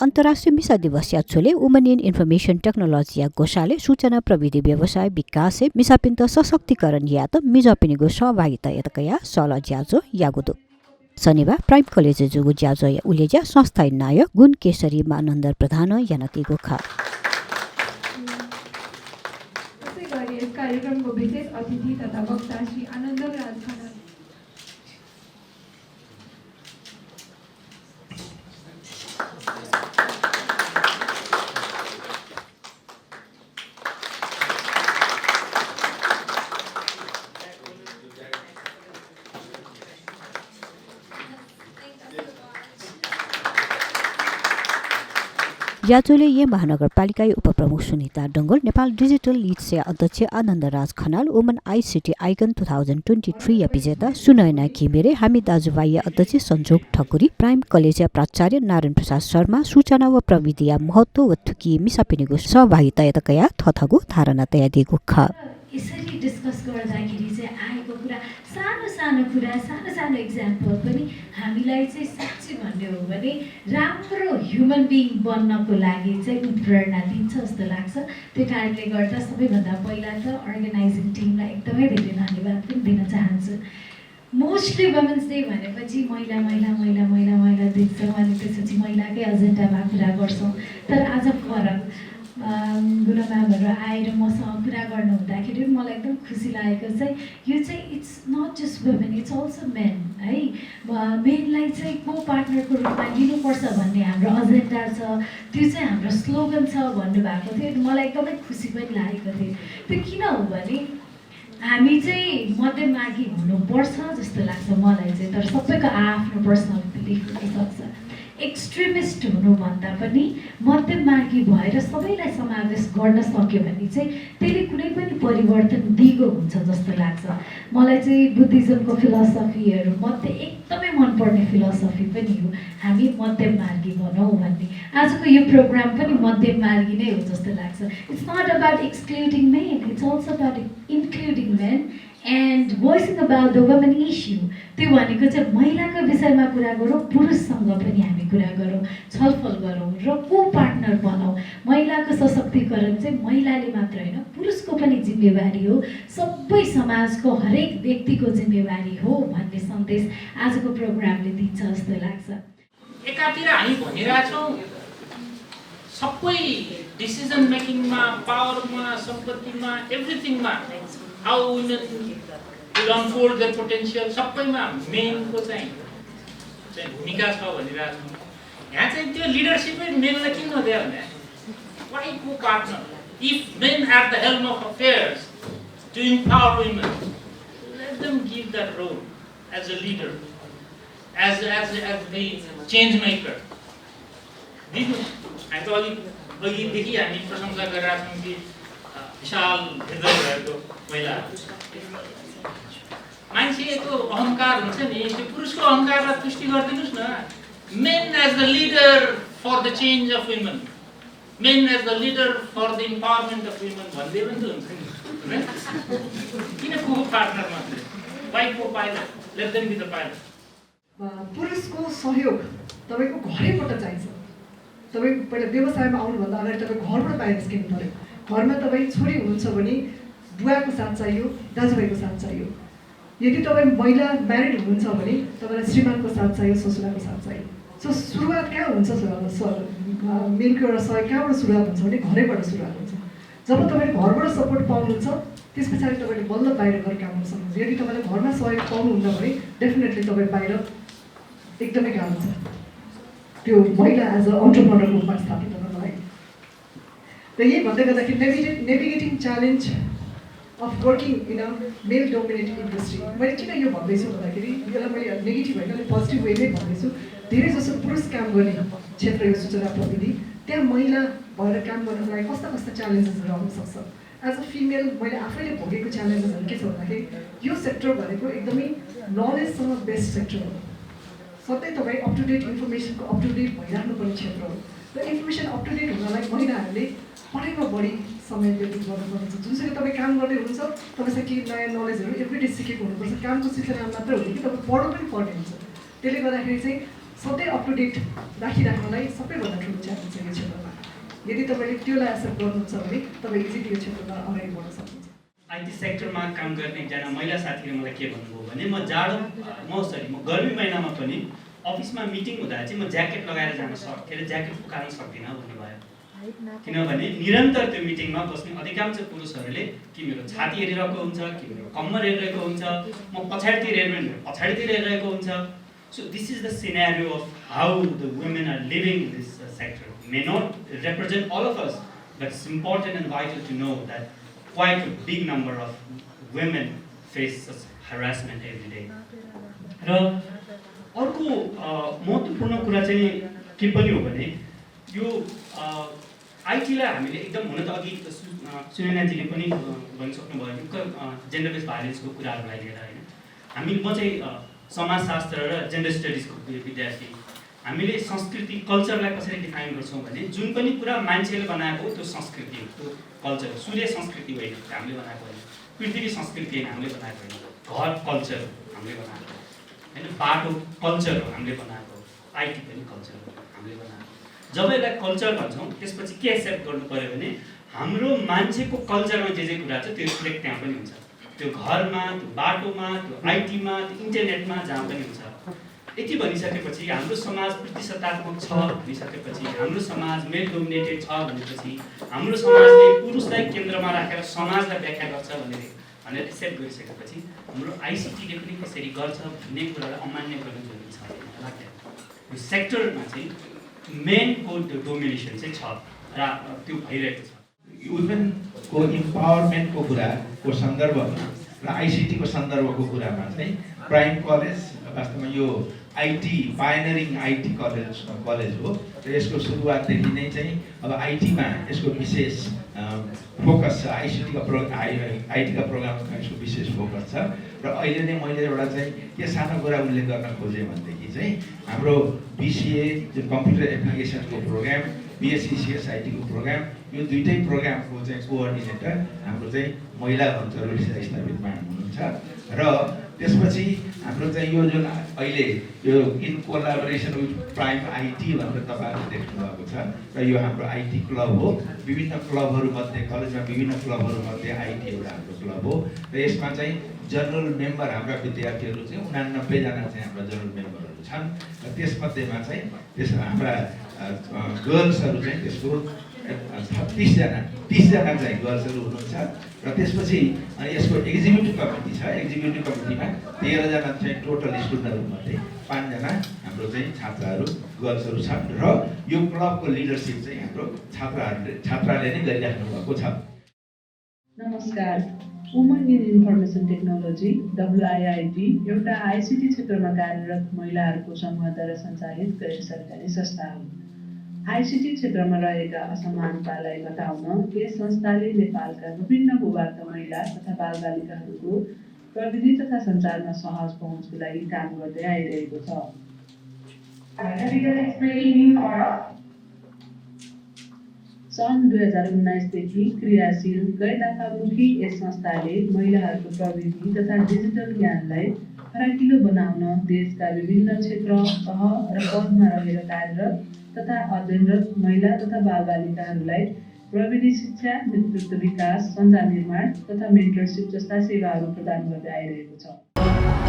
अन्तर्राष्ट्रिय मिसा दिवस याचोले वुमन इन इन्फर्मेशन टेक्नोलोजी या गोसाले सूचना प्रविधि व्यवसाय विकास मिसापिन्त सशक्तिकरण या त मिजापिनीको सहभागिता यतकया सल ज्याजो यागुदु शनिबार प्राइम कलेज जुगु ज्याजो या उलेज्या संस्थायी नायक गुण केशरी मानन्दर प्रधान यानती गोखा कार्यक्रमको विशेष अतिथि तथा वक्ता श्री आनन्दराज खनाल याचोले ये महानगरपालिका उपप्रमुख सुनिता डङ्गोल नेपाल डिजिटल लीड अध्यक्ष आनन्दराज खनाल वुमन आइसिटी आइकन 2023 या विजेता सुनयना घिमिरे हामी दाजुभाइ अध्यक्ष सञ्जोग ठकुरी प्राइम कलेज प्राचार्य नारायण प्रसाद शर्मा सूचना व प्रविधि या महत्व व थुकी मिसापिनीको सहभागिता यतकया थथगु धारणा तया दिएको ख यसरी डिस्कस गर्दाखेरि चाहिँ आएको कुरा सानो कुरा सानो एक्जाम्पल पनि हामीलाई चाहिँ साँच्चै भन्ने हो भने राम्रो ह्युमन बिइङ बन्नको लागि चाहिँ प्रेरणा दिन्छ जस्तो लाग्छ। त्यो कारणले गर्दा सबैभन्दा पहिला त अर्गनाइजिङ टिमलाई एकदमै धेरै धन्यवाद पनि दिन चाहन्छु। मोस्टली वुमेन्स डे भनेपछि महिला देख्छौँ अनि त्यसपछि महिलाकै एजेन्डामा कुरा गर्छौँ। तर आज फरक गुरुमामहरू आएर मसँग कुरा गर्नु हुँदाखेरि मलाई एकदम खुसी लागेको चाहिँ यो चाहिँ it's not just women it's also men है। मेनलाई चाहिँ को पार्टनरको रूपमा लिनुपर्छ भन्ने हाम्रो एजेन्डा छ, त्यो चाहिँ हाम्रो स्लोगन छ भन्नुभएको थियो। मलाई एकदमै खुसी पनि लागेको थियो। त्यो किन हो भने हामी चाहिँ मध्यमार्गी हुनुपर्छ जस्तो लाग्छ मलाई चाहिँ। तर सबैको आफ्नो पर्सनल बिलिफ हुनसक्छ। एक्सट्रिमिस्ट हुनुभन्दा पनि मध्यमार्गी भएर सबैलाई समावेश गर्न सक्यो भने चाहिँ त्यसले कुनै पनि परिवर्तन दिगो हुन्छ जस्तो लाग्छ मलाई चाहिँ। बुद्धिज्मको फिलोसफीहरू मध्ये एकदमै मनपर्ने फिलोसफी पनि हो हामी मध्यमार्गी बनौँ भन्ने। आजको यो प्रोग्राम पनि मध्यमार्गी नै हो जस्तो लाग्छ। It's not about excluding men, it's also about including men and voicing about the women issue. त्यो भनेको चाहिँ महिलाको विषयमा कुरा गरौँ, पुरुषसँग पनि हामी कुरा गरौँ, छलफल गरौँ र को पार्टनर बनाऊ। महिलाको सशक्तिकरण चाहिँ महिलाले मात्र होइन पुरुषको पनि जिम्मेवारी हो, सबै समाजको हरेक व्यक्तिको जिम्मेवारी हो भन्ने सन्देश आजको प्रोग्रामले दिन्छ जस्तो लाग्छ। एकातिर हामी भनिरहेछौँ सबै डिसिजन मेकिङमा, पावरमा, सम्पत्तिमा, एभ्रिथिङमा how women will unfold their potential सबैमा मेनको चाहिँ भूमिका छ भनिरहेको छ। यहाँ चाहिँ त्यो लिडरसिपै मेनलाई किन नदियो भने why co-partner? If men are the helm of affairs to empower women, let them give that role as a leader, as the change maker. दिनु हामी त अघिदेखि हामी प्रशंसा गरिरहेको छौँ कि विशाल हृदय भएको महिला मान्छेको अहङ्कार हुन्छ नि, त्यो पुरुषको अहङ्कारलाई पुष्टि गरिदिनुहोस् न। Men as the leader for the change of women, men as the leader for the empowerment of women भन्दै पनि त हुन्छ नि। किन को पार्टनर मात्रै? Why co pilot? Let them be the pilot. पुरुषको सहयोग तपाईँको घरैबाट चाहिन्छ। तपाईँ पहिला व्यवसायमा आउनुभन्दा अगाडि तपाईँ घरबाट बाहिर निस्किनु पऱ्यो। घरमा तपाईँ छोरी हुनुहुन्छ भने बुवाको साथ चाहियो, दाजुभाइको साथ चाहियो। यदि तपाईँ महिला म्यारिड हुनुहुन्छ भने तपाईँलाई श्रीमानको साथ चाहियो, ससुराको साथ चाहियो। सो सुरुवात कहाँ हुन्छ? मेनको एउटा सहयोग कहाँबाट सुरुवात हुन्छ भने घरैबाट सुरुवात हुन्छ। जब तपाईँले घरबाट सपोर्ट पाउनुहुन्छ त्यस पछाडि तपाईँले बल्ल बाहिर गएर काम गर्न सक्नुहुन्छ। यदि तपाईँले घरमा सहयोग पाउनुहुन्न भने डेफिनेटली तपाईँ बाहिर एकदमै गाह्रो छ त्यो महिला एज अ अन्टरप्रेनरको रूपमा स्थापित गर्नलाई। र यही भन्दै गर्दाखेरि नेभिगेटिङ challenge of working in a male dominated industry. मैले किन यो भन्दैछु भन्दाखेरि यसलाई मैले नेगेटिभ होइन अलिक पोजिटिभ वेमै भन्दैछु। धेरै जसो पुरुष काम गर्ने क्षेत्र यो सूचना प्रविधि, त्यहाँ महिला भएर काम गर्नको लागि कस्ता कस्ता च्यालेन्जेसहरू आउन सक्छ। एज अ फिमेल मैले आफैले भोगेको च्यालेन्जेसहरू के छ भन्दाखेरि यो सेक्टर भनेको एकदमै नलेजसँग बेस्ड सेक्टर हो। सधैँ तपाईँ अप टु डेट इन्फर्मेसनको अप टु डेट भइराख्नुपर्ने क्षेत्र हो। र इन्फर्मेसन अप टु डेट हुनलाई महिलाहरूले पढाइमा बढी समय व्यतीत गर्नुपर्छ। जुनसुकै तपाईँ काम गर्दै हुनुहुन्छ तपाईँसँग केही नयाँ नलेजहरू एभ्रिडे सिकेको हुनुपर्छ। कामको सिलसिलामा मात्र हुँदैन कि तपाईँ पढ्नु पनि पर्ने हुन्छ। त्यसले गर्दाखेरि चाहिँ सधैँ अप टु डेट राखिराख्नलाई सबैभन्दा ठुलो च्यालेन्ज छ यो क्षेत्रमा। यदि तपाईँले त्यसलाई एक्सेप्ट गर्नुहुन्छ भने तपाईँ इजिली यो क्षेत्रमा अगाडि बढ्न सक्नुहुन्छ। आइटी सेक्टरमा काम गर्ने एकजना महिला साथीले मलाई के भन्नुभयो भने म गर्मी महिनामा पनि अफिसमा मिटिङ हुँदा चाहिँ म ज्याकेट लगाएर जान ज्याकेट उकाल्न सक्दिनँ भन्नुभयो। किनभने निरन्तर त्यो मिटिङमा बस्ने अधिकांश पुरुषहरूले कि मेरो छाती हेरिरहेको हुन्छ, कि मेरो कम्मर हेरिरहेको हुन्छ, म पछाडितिर हेर्नु भने पछाडितिर हेरिरहेको हुन्छ। So this is the scenario of how the women are living in this sector. It may not represent all of us, but it's important and vital to know that quite a big number of women face such harassment every day. र अर्को महत्त्वपूर्ण कुरा चाहिँ के पनि हो भने यो आइटीलाई हामीले एकदम हुन त अघि सुनेनाजीले पनि भनिसक्नुभयो जेन्डर बेस्ड भाइलेन्सको कुराहरूलाई लिएर होइन। म चाहिँ समाजशास्त्र र जेन्डर स्टडिजको विद्यार्थी। हामीले संस्कृति कल्चरलाई कसरी डिफाइन गर्छौँ भने जुन पनि कुरा मान्छेले बनाएको त्यो संस्कृति हो, त्यो कल्चर। सूर्य संस्कृति होइन हामीले बनाएको होइन, पृथ्वी संस्कृति होइन हामीले बनाएको होइन, घर कल्चर हामीले बनाएको होइन, बाटो कल्चर हो हामीले बनाएको, आइटी पनि कल्चर हो हामीले बनाएको। जब यसलाई कल्चर भन्छौँ त्यसपछि के एक्सेप्ट गर्नु पऱ्यो भने हाम्रो मान्छेको कल्चरमा जे कुरा छ त्यो रिफ्लेक्ट त्यहाँ पनि हुन्छ, त्यो घरमा, त्यो बाटोमा, त्यो आइटीमा, त्यो इन्टरनेटमा जहाँ पनि हुन्छ। यति भनिसकेपछि हाम्रो समाज प्रतिशतात्मक छ भनिसकेपछि, हाम्रो समाज मेल डोमिनेटेड छ भनेपछि, हाम्रो समाजले पुरुषलाई केन्द्रमा राखेर समाजलाई व्याख्या गर्छ भनेर एक्सेप्ट गरिसकेपछि हाम्रो आइसिटीले पनि कसरी गर्छ भन्ने कुरालाई अमान्य गर्न जरुरी छ भन्ने लाग्छ। यो सेक्टरमा चाहिँ मेनको डोमिनेसन चाहिँ छ र त्यो भइरहेको छ। वुमेनको इम्पावरमेन्टको कुराको सन्दर्भमा र आइसिटीको सन्दर्भको कुरामा चाहिँ प्राइम कलेज वास्तवमा यो आइटी पायनरिङ आइटी कलेज हो र यसको सुरुवातदेखि नै चाहिँ अब आइटीमा यसको विशेष फोकस छ। आइसिटीका आइटीका प्रोग्राममा यसको विशेष फोकस छ र अहिले नै मैले एउटा चाहिँ के सानो कुरा उल्लेख गर्न खोजेँ भनेदेखि चाहिँ हाम्रो बिसिए जुन कम्प्युटर एप्लिकेसनको प्रोग्राम, बिएससिसिएस आइटीको प्रोग्राम, यो दुईटै प्रोग्रामको चाहिँ कोअर्डिनेटर हाम्रो चाहिँ महिला मन्त्रहरू स्थापितमा हुनुहुन्छ र त्यसपछि हाम्रो चाहिँ यो जुन अहिले यो in collaboration with prime IT भनेर तपाईँहरूले देख्नुभएको छ र यो हाम्रो आइटी क्लब हो। विभिन्न क्लबहरूमध्ये कलेजमा विभिन्न क्लबहरूमध्ये आइटी एउटा हाम्रो क्लब हो र यसमा चाहिँ जनरल मेम्बर हाम्रा विद्यार्थीहरू चाहिँ 89 जना चाहिँ हाम्रा जनरल मेम्बरहरू छन् र त्यसमध्येमा चाहिँ हाम्रा गर्ल्सहरू चाहिँ त्यसको 30 जना चाहिँ गर्ल्सहरू हुनुहुन्छ र त्यसपछि यसको एक्जिक्युटिभ कमिटी छ। एक्जिक्युटिभ कमिटीमा 13 जना चाहिँ टोटल स्टुडेन्टहरूमध्ये 5 जना हाम्रो चाहिँ छात्राहरू गर्ल्सहरू छन् र यो क्लबको लिडरसिप चाहिँ हाम्रो छात्राले नै गरिराख्नु भएको छ। नमस्कार, woman in information technology WIIT एउटा आइसिटी क्षेत्रमा कार्यरत महिलाहरूको समूहद्वारा सञ्चालित गैर सरकारी संस्था हो। आइसिटी क्षेत्रमा रहेका असमानतालाई घटाउन यस संस्थाले नेपालका विभिन्न भूभागका महिला तथा बालबालिकाहरूको प्रविधि तथा सञ्चारमा सहज पहुँचको लागि काम गर्दै आइरहेको छ। सन् 2019 देखि क्रियाशील गैर-नाफामुखी यस संस्थाले महिलाहरूको प्रविधि तथा डिजिटल ज्ञानलाई फराकिलो बनाउन देशका विभिन्न क्षेत्र, तह र पदमा रहेर कार्यरत तथा अध्ययनरत महिला तथा बालबालिकाहरूलाई प्रविधि शिक्षा, नेतृत्व विकास, सञ्चार निर्माण तथा मेन्टरसिप जस्ता सेवाहरू प्रदान गर्दै आइरहेको छ।